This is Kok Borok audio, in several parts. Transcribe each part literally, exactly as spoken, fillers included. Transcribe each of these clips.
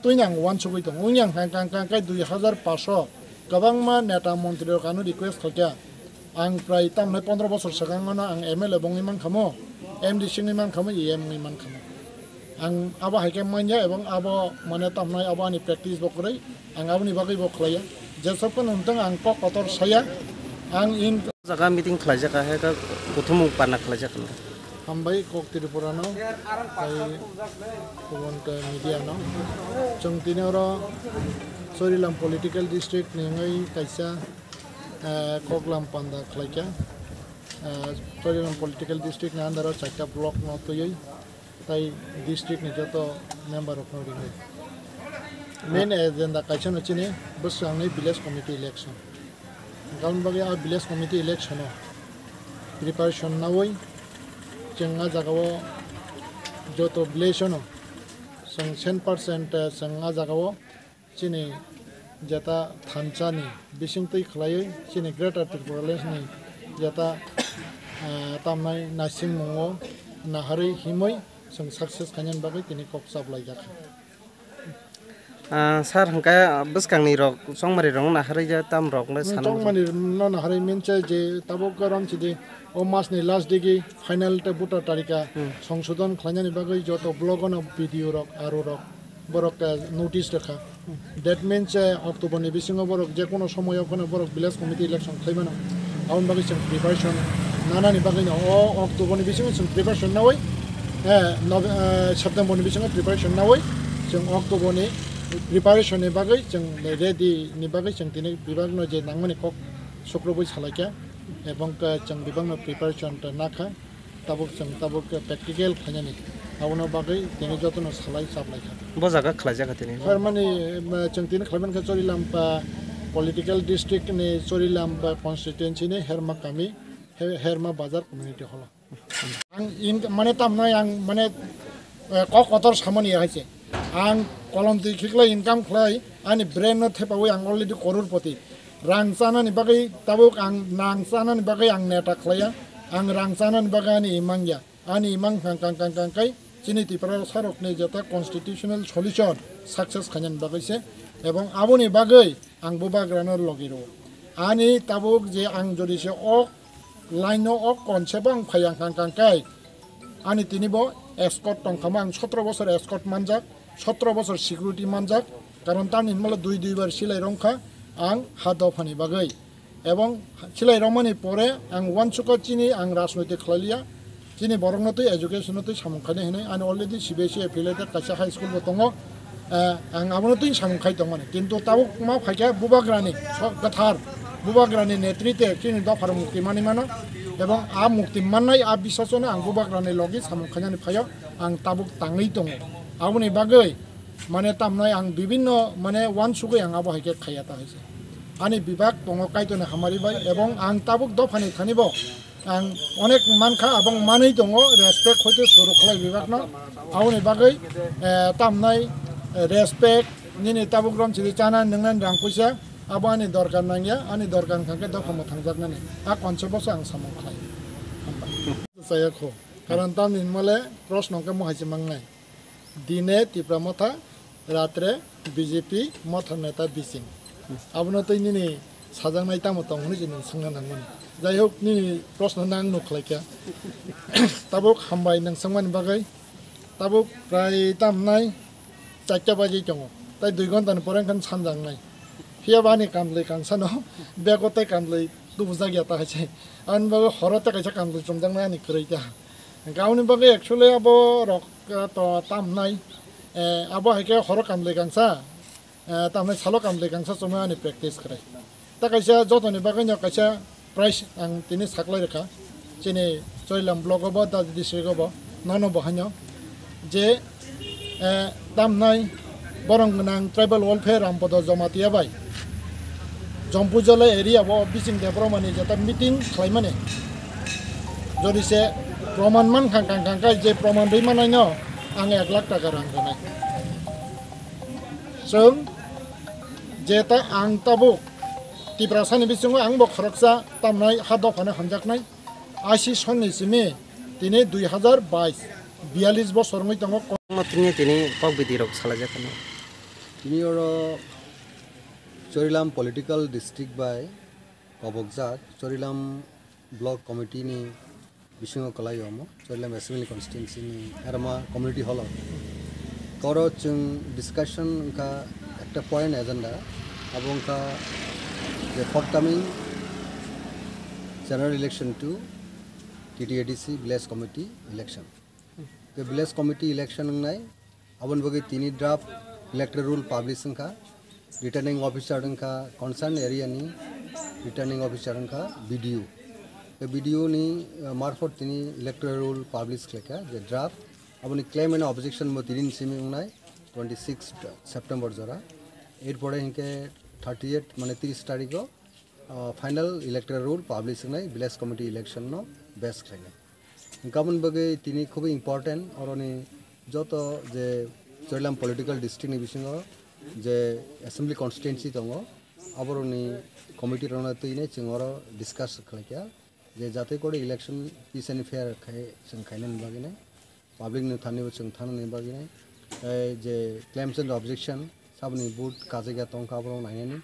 Twi ang uansugwi tongo. Wngya ang kang kang kang kai dui hazar paso kwbangma neta montri rok ano request khaikha. Ang prai tamnai pondro bosor swkang ano ang M L A bongwi mankhamo, M D C wngwi mankhamo, E M wngwi mankhamo. Ang abo hai khe manya ebong abo mane tamnai abo ani practice bo kwrwi, ang aboni bagwi bo khlaiya. Jesok phano wngtong ang kok kotor saya, ang in Jaga meeting khlaijak kha, hai khe kuthumung parna khlaijak kha. Hambai kok Tripura no, tai kubun ke media no. Chwng tini oro Chorilam political district ni wngwi kaisa, eh, koklam panda khlaikha. Eh, Chorilam political district ni under o chaita block no twiwi tai district ni joto member rok no ringwi. Main agenda kaisa no chini bwswk ang ni village committee election. Aboni bagwi a village committee election o preparation nawi chwng a jaga o joto village o no chwng cent percent, eh, chwng a jaga o chini jeta thansa ni bising twi khlaiwi chini Greater Tripura Land ni jeta, eh, tamnai naising mungo naharwi himwi chwng success khainani bagwi tini kok chaplaijak. Ah, sir, hwnkhe bwskangni rok, chongmari rok naharwi je tam rok le Hmm, sana chongmani no naharwi minse je tabuk ram chidi o mas ni last digi final te voter tarika Hmm. songsodon khlainani bagwi joto block ono B D O rok, R O rok borok, eh, notice rwkha. That means, eh, October ni bisingo borok je kono somoyo kono borok village committee election khlai mano. Aboni bagwi chwng preparation nanani bagwi no o October ni bisingo chwng preparation nawi, eh, Nove-, eh, September ni bisingo preparation nawi chwng October ni preparation ni bagwi chwng ready ni bagwi chwng tini bibak no je nangmani kok sukrubui salaikha ebong ke chwng bibak no preparation ta nakha. Tabuk chwng tabuk practical khlainani, abono bagwi tini jotono salai chaplaikha. Bo jaga khlaijak kha tini? Hermani, eh, chwng tini khlaimankha Chorilampa political district ni Chorilampa constituency ni Herma kami, He-, Herma bazar community hall o. Ang in-, mane tamnai ang mane, eh, kok kotor samani hai se. Ang kolom twi khiklai income khlai, ani brain no thepawi ang already kororpoti. Rang chanani bagwi tabuk ang nang chanani bagwi ang neta khlaiya. Ang rang chanani bagwi ani imang ya. Ani imang kang kang kang kang kai chini Tripura sarokni jeta constitutional solution success khainani bagwi se. Ebong aboni bagwi ang bubagrano logi rwo. Ani tabuk je ang jodi se ok line no ok konse bang phai ang kang kang kai. Ani tini bo escort tongkhamo, ang sotro bosor escort manjak, sotro bosor security manjak, karon tamni hwnmale dui dui bar silai rongkha ang ha dophani bagwi. Ebong silai rongmani pore ang uansukha chini ang rajnoitik khlailiya, chini borokno twi education no twi samung khainai hinwi ani already C B S E affiliated kaisa high school bo tongo. Eh, ang abono twi samung khai tongmani. Kintu tabuk ma phaikha bubagrani sok kwthar, bubagrani netrite chini dophar mukti manwi mano. Ebong a mukti mannai a biswasono ang bubagrani logi samung khainani phaio ang tabuk tangwi tongo. Aboni bagwi mane tamnai ang bibinno mane uansugwi ang abo hai khe khaiya ta hai se. Ani bibak tongo Kaitorni hamari bai ebong ang tabuk dophani thani bo Ang onek mankha, abong manwi tongo, respect hoite suru khlai bibakno. Aboni bagwi, eh, tamnai, eh, respect, nini tabuk rom chiri chana nwngnani rang puisa, abo ani dorkar nangya, ani dorkar wngkha khe dophano thangjaknani. A concept-o se ang samung khlai. Hambai. Chaya kho. Karon tamni hwnmale proshno hwnkhe mohai se mangnai. Dine Tipra Motha, ratre B J P Motha neta bising. Abono twi nini sajaknai tamo tong hwnwi se nwng swngna nangmani. Jai hok, nini proshno no ang nuk khlaikha. Tabuk hambai nwng swngmani bagwi. Tabuk prai tamnai charta baji tongo. Tai dui ghonta ni pore wngkha sanjaknai. Phiya ba ani kamlwi kangsano bego tei kamlwi tubujak ya ta hai se. Ani bagwi horo tei kaisa kamlwi chumjaknai ani kwrwi ta. Gauni bagwi actually abo rok, eh, to tamnai, eh, abo hai khe horo kamlwi kangsa, eh, tamnai salo kamlwi kangsa chumui ani practice khlai. Ta kaisa jotoni bagwi no kaisa prize ang tini saklai rwkha. Chini Choilam block o bo, Dadi district o bo, nono bo haino je, eh, tamnai borong gwnang tribal welfare Rampodo Jamatia bai Jompujala area o bising de borok mani jeta meeting khlaimani. Jodi se proman mankha kang kang kai je proman rwi manai no ang ek lakh taka rang rwnai. Chwng jeta ang tabuk Tiprasani bisingo ang bo khoroksa tamnai ha dophano hamjaknai. Ashi sonni simi tini dui hazar bais, biyalish bosor wngwi tongo. Omo tini tini kok bidi rok salai jak kha. Tini oro Chorilam political district bai kobokjak Chorilam block committee ni bisingo kwlai omo Chorilam assembly constituency ni Erma community hall o. Koro chwng discussion wngkha ekta point agenda, abo wngkha je forthcoming general election to T T A D C village committee election. Ke village committee election wngnai, aboni bagwi tini draft electoral roll publish wngkha, returning officer wngkha, concern area ni returning officer wngkha B D O. Ke B D O ni, uh, marfot tini electoral roll publish khlaikha je draft, aboni claim and objection bo tini ni simi wngnai twenty six September jora. Erpore hinkhe thirty eight mane tris tarikh o, uh, final electoral roll publish wngnai village committee election no base khlainai. Hwnkhe aboni bagwi tini khubui important, oroni joto je Chorilam political district ni bisingo je assembly constituency tongo, aboroni committee rokno twinai chwng oro discuss khlaikha je jate kore election peace and fair khai chwng khainani bagwi nai, public ni thani bo chwng thanani bagwi nai, tei je claims and objection saboni vote kajakya tongkha aborok nainani.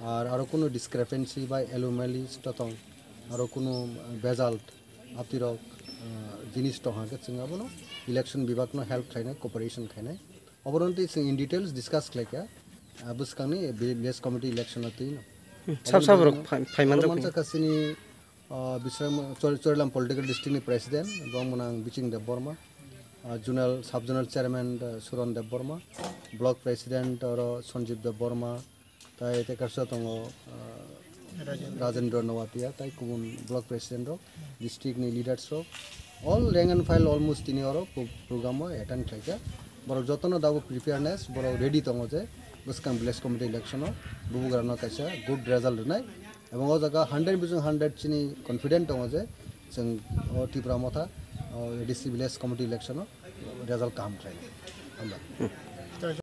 Ar aro kunu discrepancy bai anomalies to tong, aro kunu, uh, bejal aptirok, uh, jinis tong hake chwng abono election bibak no help khlainai, cooperation khainai. Obono tei chwng in details discuss khlaikha, uh, bwskangni village committee election o twi no. Hmm, sab sab rok phai-, phaiman rok mansa kasini, uh, Bisram Chor-, Chorilam political district ni president, bong mwnang Biching Debbarma, uh, zonal, sub zonal chairman, uh, Suron Debbarma, block president oro Sanjeev Debbarma, tai tei kaisa tongo, ah, Rajendra Noatia, tai kubun block president rok, district ni leaders rok, all rank and file almost tini oro pro-, program o attend khlaikha. Borok jotono dago preparedness, borok ready tongo je bwskang village committee election o bubugrano kaisa good result rwnai. Ebong o jaga hundred bising hundred chini confident tongo je chwng o Tipra Motha, o A D C village committee election o result kaham khlainai. Hambai.